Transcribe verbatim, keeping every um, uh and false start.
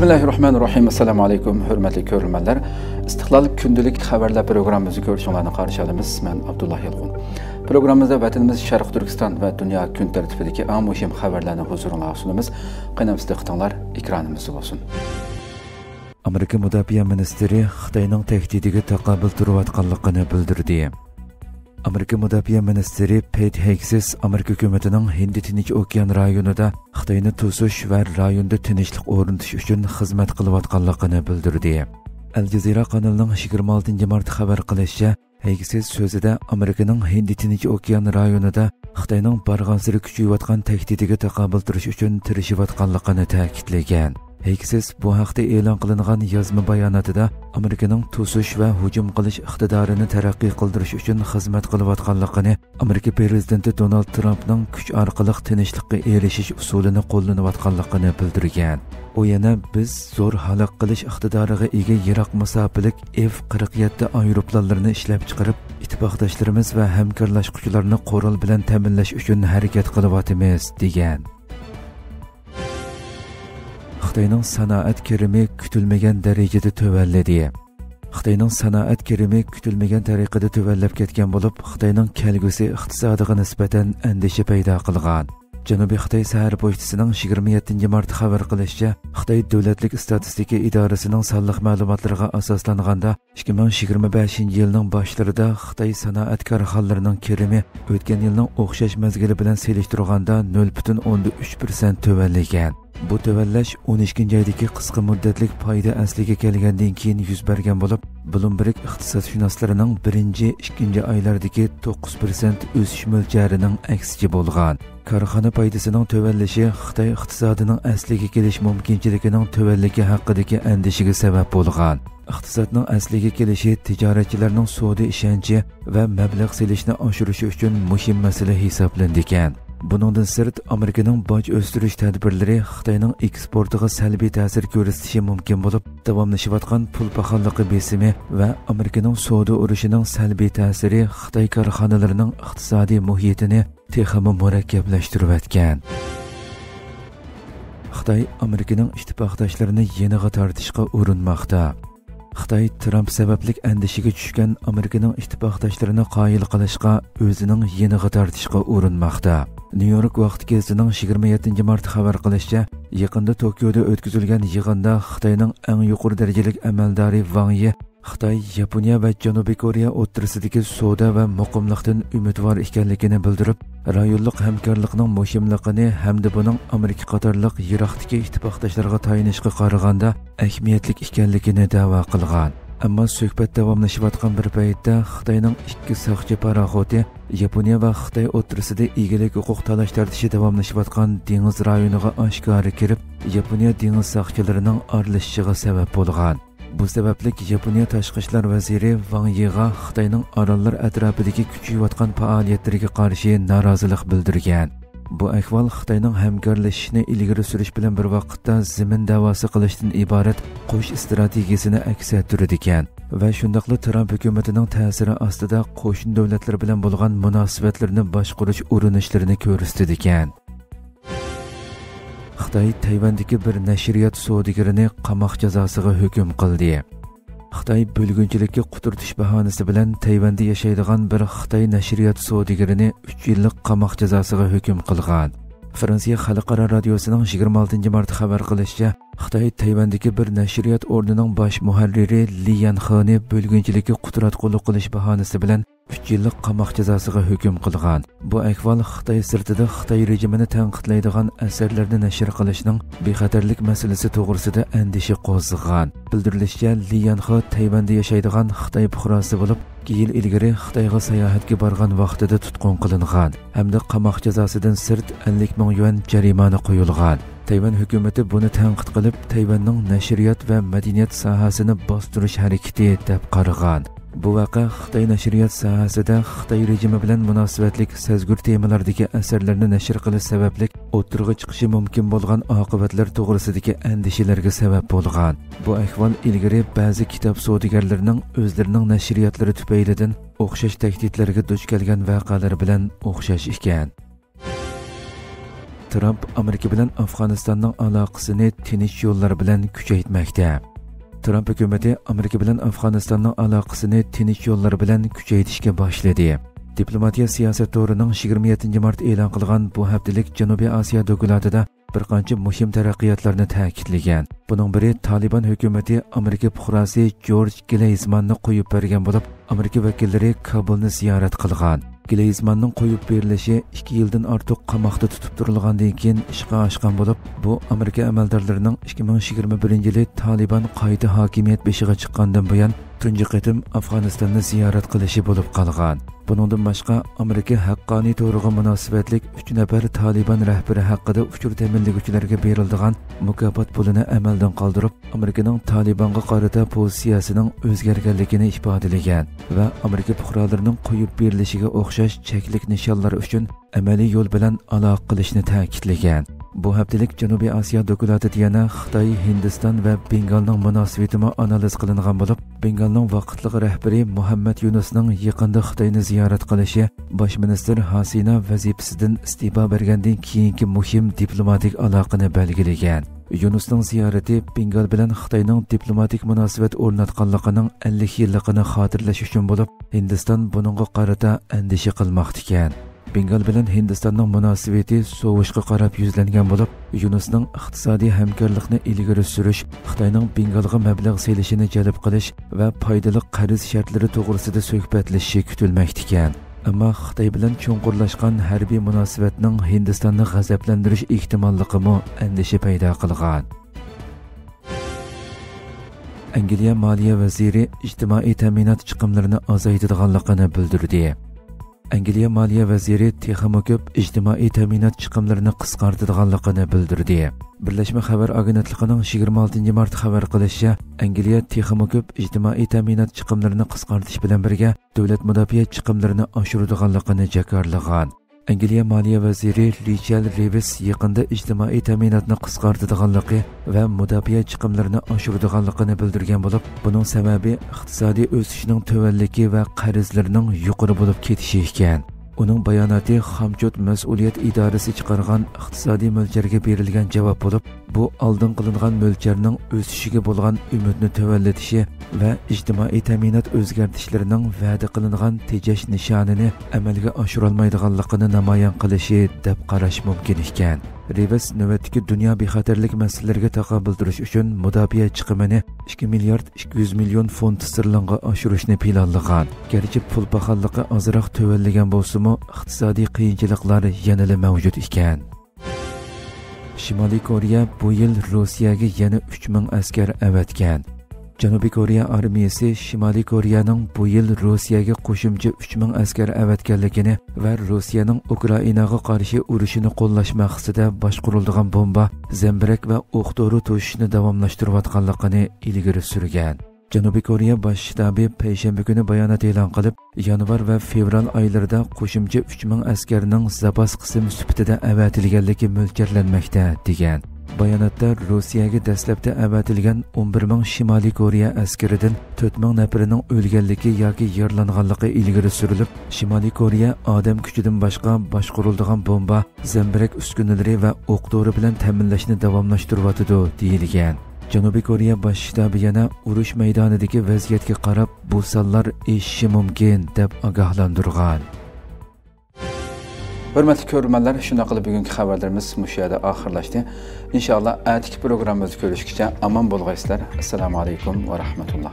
بىسمىللاھىررەھمانىررەھىم. ئەسسالامۇ ئەلەيكۇم، ھۆرمەتلىك كۆرۈرمەنلەر. ئىستىقلال كۈندىلىك خەۋەرلەر پروگراممىمىزنى كۆرۈشۈڭلارنى قارشى ئالىمىز. مەن ئابدۇللا يالقۇن. پروگراممىمىزدا ۋەتىنىمىز شەرقىي تۈركىستان ۋە دۇنيا كۈن تەرتىپىدىكى ئەڭ مۇھىم خەۋەرلەرنى ھۇزۇرۇڭلارغا سۇنىمىز. قېنى، دىققىتىڭلار ئېكرانىمىزدا بولسۇن. ئامېرىكا مۇداپىئە مىنىستىرى خىتاينىڭ تەھدىتىگە تاقابىل تۇرۇۋاتقانلىقىنى بىلدۈردى. ئامېرىكا مۇداپىئە مىنىستىرى پېيت ھېگسېس ئامېرىكا ھۆكۈمىتىنىڭ ھىندى تىنچ ئوكيان رايونىدا خىتاينى توسۇش ۋە رايوندا تىنچلىق ئورنىتىش ئۈچۈن خىزمەت قىلىۋاتقانلىقىنى بىلدۈردى. ئەل جەزىرە قانىلىنىڭ يىگىرمە ئالتىنچى مارتتا خەۋەر قىلىشىچە، ھېگسېس سۆزىدە ئامېرىكىنىڭ ھىندى تىنچ ئوكيان رايونىدا خىتاينىڭ بارغانسېرى كۈچىيىۋاتقان تەھدىتىگە تاقابىل تۇرۇش ئۈچۈن تىرىشىۋاتقانلىقىنى تەكىتلىگەن. ھېگسېس بۇ ھەقتە ئېلان قىلىنغان يازما باياناتىدا ئامېرىكىنىڭ توسۇش ۋە ھۇجۇم قىلىش ئىقتىدارىنى تەرەققىي قىلدۇرۇش ئۈچۈن خىزمەت قىلىۋاتقانلىقىنى، ئامېرىكا پىرېزىدېنتى دونالد ترامپنىڭ كۈچ ئارقىلىق تىنچلىققا ئېرىشىش ئۇسۇلىنى قوللىنىۋاتقانلىقىنى بىلدۈرگەن. ئۇ يەنە، بىز زور ھالاك قىلىش ئىقتىدارىغا ئىگە يىراق مۇساپىلىك ئېف قىرىق يەتتە ئايروپىلانلىرىنى ئىشلەپچىقىرىپ، ئىتتىپاقداشلىرىمىز ۋە ھەمكارلاشقۇچىلارنى قورال بىلەن تەمىنلەش ئۈچۈن ھەرىكەت قىلىۋاتىمىز، دېگەن. خىتاينىڭ سانائەت كىرىمى كۈتۈلمىگەن دەرىجىدە تۆۋەنلىدى. خىتاينىڭ سانائەت كىرىمى كۈتۈلمىگەن تەرىقىدە تۆۋەنلەپ كەتكەن بولۇپ، خىتاينىڭ كەلگۈسى ئىقتىسادىغا نىسبەتەن ئەندىشە پەيدا قىلغان. جەنۇبىي خىتاي سەھەر پوچتىسىنىڭ يىگىرمە يەتتىنچى مارتتا خەۋەر قىلىشىچە، خىتاي دۆلەتلىك ئىستاتىستىكا ئىدارىسىنىڭ سانلىق مەلۇماتلىرىغا ئاساسلانغاندا، ئىككى مىڭ يىگىرمە بەشىنچى يىلنىڭ باشلىرىدا خىتاي سانائەت كارخانىلىرىنىڭ كىرىمى ئۆتكەن يىلنىڭ ئوخشاش مەزگىلى بىلەن سېلىشتۇرغاندا نۆل پۈتۈن ئوندىن ئۈچ پىرسەنت تۆۋەنلىگەن. بۇ تۆۋەنلەش ئون ئىككىنچى ئايدىكى قىسقا مۇددەتلىك پايدا ئەسلىگە كەلگەندىن كېيىن يۈز بەرگەن بولۇپ، بلومبېرگ ئىقتىسادشۇناسلىرىنىڭ بىرىنچى، ئىككىنچى ئايلاردىكى توققۇز پىرسەنت ئۆسۈش مۆلچەرىنىڭ ئەكسىچە بولغان. كارخانا پايدىسىنىڭ تۆۋەنلىشى خىتاي ئىقتىسادىنىڭ ئەسلىگە كېلىش مۇمكىنچىلىكىنىڭ تۆۋەنلىكى ھەققىدىكى ئەندىشىگە سەۋەب بولغان. ئىقتىسادنىڭ ئەسلىگە كېلىشى تىجارەتچىلەرنىڭ سودا ئىشەنچى ۋە مەبلەغ سېلىشنى ئاشۇرۇشى ئۈچۈن مۇھىم مەسىلە ھېسابلىنىدىكەن. بۇنىڭدىن سىرت، ئامېرىكىنىڭ باج ئۆستۈرۈش تەدبىرلىرى خىتاينىڭ ئېكسپورتىغا سەلبىي تەسىر كۆرسىتىشى مۇمكىن بولۇپ، داۋاملىشىۋاتقان پۇل پاخاللىقى بېسىمى ۋە ئامېرىكىنىڭ سودا ئۇرۇشىنىڭ سەلبىي تەسىرى خىتاي كارخانىلىرىنىڭ ئىقتىسادىي مۇھىتىنى تېخىمۇ مۇرەككەپلەشتۈرۈۋەتكەن. خىتاي ئامېرىكىنىڭ ئىتتىپاقداشلىرىنى يېنىغا تارتىشقا ئۇرۇنماقتا. خىتاي ترامپ سەۋەبلىك ئەندىشىگە چۈشكەن ئامېرىكىنىڭ ئىتتىپاقداشلىرىنى قايىل قىلىشقا، ئۆزىنىڭ يېنىغا تارتىشقا ئۇرۇنماقتا. نيۇ يورك ۋاقتى گېزىتىنىڭ يىگىرمە يەتتىنچى مارتتا خەۋەر قىلىشىچە، يېقىندا توكيودا ئۆتكۈزۈلگەن يىغىندا خىتاينىڭ ئەڭ يۇقىرى دەرىجىلىك ئەمەلدارى ۋاڭ يى خىتاي، ياپونىيە ۋە جەنۇبىي كورېيە ئوتتۇرىسىدىكى سودا ۋە مۇقىملىقتىن ئۈمىدۋار ئىكەنلىكىنى بىلدۈرۈپ، رايونلۇق ھەمكارلىقنىڭ مۇھىملىقىنى ھەمدە بۇنىڭ ئامېرىكا قاتارلىق يىراقتىكى ئىتتىپاقداشلارغا تايىنىشقا قارىغاندا ئەھمىيەتلىك ئىكەنلىكىنى دەۋا قىلغان. ئەمما سۆھبەت داۋاملىشىۋاتقان بىر پەيتتە خىتاينىڭ ئىككى ساقچى پاراخوتى ياپونىيە ۋە خىتاي ئوتتۇرىسىدا ئىگىلىك ھوقۇق تالاش تارتىشى داۋاملىشىۋاتقان دېڭىز رايونىغا ئاشكارا كىرىپ، ياپونىيە دېڭىز ساقچىلىرىنىڭ ئارىلىشىشىغا سەۋەب بولغان. بۇ سەۋەبلىك ياپونىيە تاشقى ئىشلار ۋەزىرى ۋاڭ يىغا خىتاينىڭ ئاراللار ئەتراپىدىكى كۈچىيىۋاتقان پائالىيەتلىرىگە قارشى نارازىلىق بىلدۈرگەن. بۇ ئەھۋال خىتاينىڭ ھەمكارلىشىشنى ئىلگىرى سۈرۈش بىلەن بىر ۋاقىتتا زېمىن دەۋاسى قىلىشتىن ئىبارەت قوش ئىستراتېگىيىسىنى ئەكس ئەتتۈرىدىكەن ۋە شۇنداقلا ترامپ ھۆكۈمىتىنىڭ تەسىرى ئاستىدا قوشنا دۆلەتلەر بىلەن بولغان مۇناسىۋەتلىرىنى باشقۇرۇش ئۇرۇنۇشلىرىنى كۆرسىتىدىكەن. خىتاي تەيۋەندىكى بىر نەشرىيات سودىگىرىنى قاماق جازاسىغا ھۆكۈم قىلدى. خىتاي بۆلگۈنچىلىككە قۇترىتىش باھانىسى بىلەن تەيۋەندە ياشايدىغان بىر خىتاي نەشرىيات سودىگىرىنى ئۈچ يىللىق قاماق جازاسىغا ھۆكۈم قىلغان. فرانسىيە خەلقئارا رادىيوسىنىڭ يىگىرمە ئالتىنچى مارت خەۋەر قىلىشىچە، خىتاي تەيۋەندىكى بىر نەشرىيات ئورنىنىڭ باش مۇھەررىرى لى يەنخېنى بۆلگۈنچىلىككە قۇتراتقۇلۇق قىلىش باھانىسى بىلەن ئۈچ يىللىق قاماق جازاسىغا ھۆكۈم قىلغان. بۇ ئەھۋال خىتاي سىرتىدا خىتاي رېجىمىنى تەنقىدلەيدىغان ئەسەرلەرنى نەشر قىلىشنىڭ بىخەتەرلىك مەسىلىسى توغرىسىدا ئەندىشە قوزغىغان. بىلدۈرۈلۈشىچە، لى يەنخې تەيۋەندە ياشايدىغان خىتاي پۇقراسى بولۇپ، ئىككى يىل ئىلگىرى خىتايغا ساياھەتكە بارغان ۋاقتىدا تۇتقۇن قىلىنغان ھەمدە قاماق جازاسىدىن سىرت ئەللىك مىڭ يۈەن جەرىمانە قويۇلغان. تەيۋەن ھۆكۈمىتى بۇنى تەنقىد قىلىپ، تەيۋەننىڭ نەشرىيات ۋە مەدەنىيەت ساھەسىنى باستۇرۇش ھەرىكىتى دەپ قارىغان. بۇ ۋەقە خىتاي نەشرىيات ساھەسىدە خىتاي رېجىمى بىلەن مۇناسىۋەتلىك سەزگۈر تېمىلاردىكى ئەسەرلەرنى نەشر قىلىش سەۋەبلىك ئوتتۇرىغا چىقىشى مۇمكىن بولغان ئاقىۋەتلەر توغرىسىدىكى ئەندىشىلەرگە سەۋەب بولغان. بۇ ئەھۋال ئىلگىرى بەزى كىتاب سودىگەرلىرىنىڭ ئۆزلىرىنىڭ نەشرىياتلىرى تۈپەيلىدىن ئوخشاش تەھدىتلەرگە دۇچ كەلگەن ۋەقەلىرى بىلەن ئوخشاش ئىكەن. ترامپ ئامېرىكا بىلەن ئافغانىستاننىڭ ئالاقىسىنى تىنچ يوللار بىلەن كۈچەيتمەكتە. ترامپ ھۆكۈمىتى ئامېرىكا بىلەن ئافغانىستاننىڭ ئالاقىسىنى تىنچ يوللار بىلەن كۈچەيتىشكە باشلىدى. دىپلوماتىيە سىياسەت تورىنىڭ يىگىرمە يەتتىنچى مارت ئېلان قىلغان بۇ ھەپتىلىك جەنۇبىي ئاسىيا دوكلاتىدا بىر قانچە مۇھىم تەرەققىياتلارنى تەكىتلىگەن. بۇنىڭ بىرى، تالىبان ھۆكۈمىتى ئامېرىكا پۇقراسى جورج گلېيزماننى قويۇپ بەرگەن بولۇپ، ئامېرىكا ۋەكىللىرى كابۇلنى زىيارەت قىلغان. گلېيزماننىڭ قويۇپ بېرىلىشى ئىككى يىلدىن ئارتۇق قاماقتا تۇتۇپ تۇرۇلغاندىن كېيىن ئىشقا ئاشقان بولۇپ، بۇ ئامېرىكا ئەمەلدارلىرىنىڭ ئىككى مىڭ يىگىرمە بىرىنچى يىلى تالىبان قايتا ھاكىمىيەت بېشىغا چىققاندىن بۇيان تۇنجى قېتىم ئافغانىستاننى زىيارەت قىلىشى بولۇپ قالغان. بۇنىڭدىن باشقا، ئامېرىكا ھەققانىي تورىغا مۇناسىۋەتلىك ئۈچ نەپەر تالىبان رەھبىرى ھەققىدە ئۇچۇر تەمىنلىگۈچىلەرگە بېرىلىدىغان مۇكاپات پۇلىنى ئەمەلدىن قالدۇرۇپ، ئامېرىكىنىڭ تالىبانغا قارىتا پوزىتسىيەسىنىڭ ئۆزگەرگەنلىكىنى ئىپادىلىگەن ۋە ئامېرىكا پۇقرالىرىنىڭ قويۇپ بېرىلىشىگە ئوخشاش چەكلىك نىشانلار ئۈچۈن ئەمەلىي يول بىلەن ئالاقە قىلىشنى تەكىتلىگەن. بۇ ھەپتىلىك جەنۇبىي ئاسىيا دوكلاتىدا يەنە خىتاي، ھىندىستان ۋە بېنگالنىڭ مۇناسىۋىتىمۇ ئانالىز قىلىنغان بولۇپ، بېنگالنىڭ ۋاقىتلىق رەھبىرى مۇھەممەد يۇنۇسنىڭ يېقىندا خىتاينى زىيارەت قىلىشى باش مىنىستىر ھاسىنا ۋەزىپىسىدىن ئىستېپا بەرگەندىن كېيىنكى مۇھىم دىپلوماتىك ئالاقىنى بەلگىلىگەن. يۇنۇسنىڭ زىيارىتى بېنگال بىلەن خىتاينىڭ دىپلوماتىك مۇناسىۋەت ئورناتقانلىقىنىڭ ئەللىك يىللىقىنى خاتىرىلەش ئۈچۈن بولۇپ، ھىندىستان بۇنىڭغا قارىتا ئەندىشە قىلماقتىكەن. بېنگال بىلەن ھىندىستاننىڭ مۇناسىۋىتى سوۋۇشقا قاراپ يۈزلەنگەن بولۇپ، يۇنۇسنىڭ ئىقتىسادىي ھەمكارلىقنى ئىلگىرى سۈرۈش، خىتاينىڭ بېنگالغا مەبلەغ سېلىشىنى جەلپ قىلىش ۋە پايدىلىق قەرز شەرتلىرى توغرىسىدا سۆھبەتلىشىشى كۈتۈلمەكتىكەن. ئەمما خىتاي بىلەن چوڭقۇرلاشقان ھەربىي مۇناسىۋەتنىڭ ھىندىستاننى غەزەپلەندۈرۈش ئېھتىماللىقىمۇ ئەندىشە پەيدا قىلغان. ئەنگلىيە مالىيە ۋەزىرى ئىجتىمائىي تەمىنات چىقىملىرىنى ئازايتىدىغانلىقىنى بىلدۈردى. ئەنگلىيە مالىيە ۋەزىرى تېخىمۇ كۆپ ئىجتىمائىي تەمىنات چىقىملىرىنى قىسقارتىدىغانلىقىنى بىلدۈردى. بىرلەشمە خەۋەر ئاگېنتلىقىنىڭ يىگىرمە ئالتىنچى مارت خەۋەر قىلىشىچە، ئەنگلىيە تېخىمۇ كۆپ ئىجتىمائىي تەمىنات چىقىملىرىنى قىسقارتىش بىلەن بىرگە، دۆلەت مۇداپىئە چىقىملىرىنى ئاشۇرىدىغانلىقىنى جاكارلىغان. ئەنگلىيە مالىيە ۋەزىرى رىچارد رېۋىس يېقىندا ئىجتىمائىي تەمىناتنى قىسقارتىدىغانلىقى ۋە مۇداپىئە چىقىملىرىنى ئاشۇرىدىغانلىقىنى بىلدۈرگەن بولۇپ، بۇنىڭ سەۋەبى ئىقتىسادىي ئۆسۈشنىڭ تۆۋەنلىكى ۋە قەرزلىرىنىڭ يۇقىرى بولۇپ كېتىشى ئىكەن. ئۇنىڭ باياناتى خامچوت مەسئۇلىيەت ئىدارىسى چىقارغان ئىقتىسادىي مۆلچەرگە بېرىلگەن جاۋاب بولۇپ، بۇ ئالدىن قىلىنغان مۆلچەرنىڭ ئۆسۈشىگە بولغان ئۈمىدنى تۆۋەنلىتىشى ۋە ئىجتىمائىي تەمىنات ئۆزگەرتىشلىرىنىڭ ۋەدە قىلىنغان تېجەش نىشانىنى ئەمەلگە ئاشۇرالمايدىغانلىقىنى نامايان قىلىشى، دەپ قاراش مۇمكىن ئىكەن. رېۋىس نۆۋەتتىكى دۇنيا بىخەتەرلىك مەسىلىلىرىگە تاقابىل تۇرۇش ئۈچۈن مۇداپىئە چىقىمىنى ئىككى مىليارد ئىككى يۈز مىليون فونت ستېرلىنغا ئاشۇرۇشنى پىلانلىغان. گەرچە پۇل پاخاللىقى ئازراق تۆۋەنلىگەن بولسىمۇ، ئىقتىسادىي قىيىنچىلىقلار يەنىلا مەۋجۇت ئىكەن. شىمالىي كورېيە بۇ يىل روسىيەگە يەنە ئۈچ مىڭ ئەسكەر ئەۋەتكەن. جەنۇبىي كورېيە ئارمىيىسى شىمالىي كورېيەنىڭ بۇ يىل روسىيەگە قوشۇمچە ئۈچ مىڭ ئەسكەر ئەۋەتكەنلىكىنى ۋە روسىيەنىڭ ئۇكرائىناغا قارشى ئۇرۇشىنى قوللاش مەقسىتىدە باشقۇرۇلىدىغان بومبا، زەمبىرەك ۋە ئوق دورا توشۇشنى داۋاملاشتۇرۇۋاتقانلىقىنى ئىلگىرى سۈرگەن. جەنۇبىي كورېيە باش شتابى پەيشەنبە كۈنى بايانات ئېلان قىلىپ، يانۋار ۋە فېۋرال ئايلىرىدا قوشۇمچە ئۈچ مىڭ ئەسكەرنىڭ زاپاس قىسىم سۈپىتىدە ئەۋەتىلگەنلىكى مۆلچەرلەنمەكتە، دېگەن. باياناتتا روسىيەگە دەسلەپتە ئەۋەتىلگەن ئون بىر مىڭ شىمالىي كورېيە ئەسكىرىدىن تۆت مىڭ نەپىرىنىڭ ئۆلگەنلىكى ياكى يارىلانغانلىقى ئىلگىرى سۈرۈلۈپ، شىمالىي كورېيە ئادەم كۈچىدىن باشقا باشقۇرۇلىدىغان بومبا، زەمبىرەك ئۈسكۈنىلىرى ۋە ئوق دورا بىلەن تەمىنلەشنى داۋاملاشتۇرۇۋاتىدۇ، دېيىلگەن. جەنۇبىي كورېيە باش شتابى يەنە ئۇرۇش مەيدانىدىكى ۋەزىيەتكە قاراپ، بۇ سانلار ئېشىشى مۇمكىن، دەپ ئاگاھلاندۇرغان. ھۆرمەتلىك كۆرۈرمەنلەر، شۇنداق قىلىپ بۈگۈنكى خەۋەرلىرىمىز مۇشۇ يەردە ئاخىرلاشتى. ئىنشائاللا، ئەتىكى پروگراممىمىزدا كۆرۈشكىچە ئامان بولغايسىلەر. ئەسسالامۇ ئەلەيكۇم ۋە رەھمەتۇللا.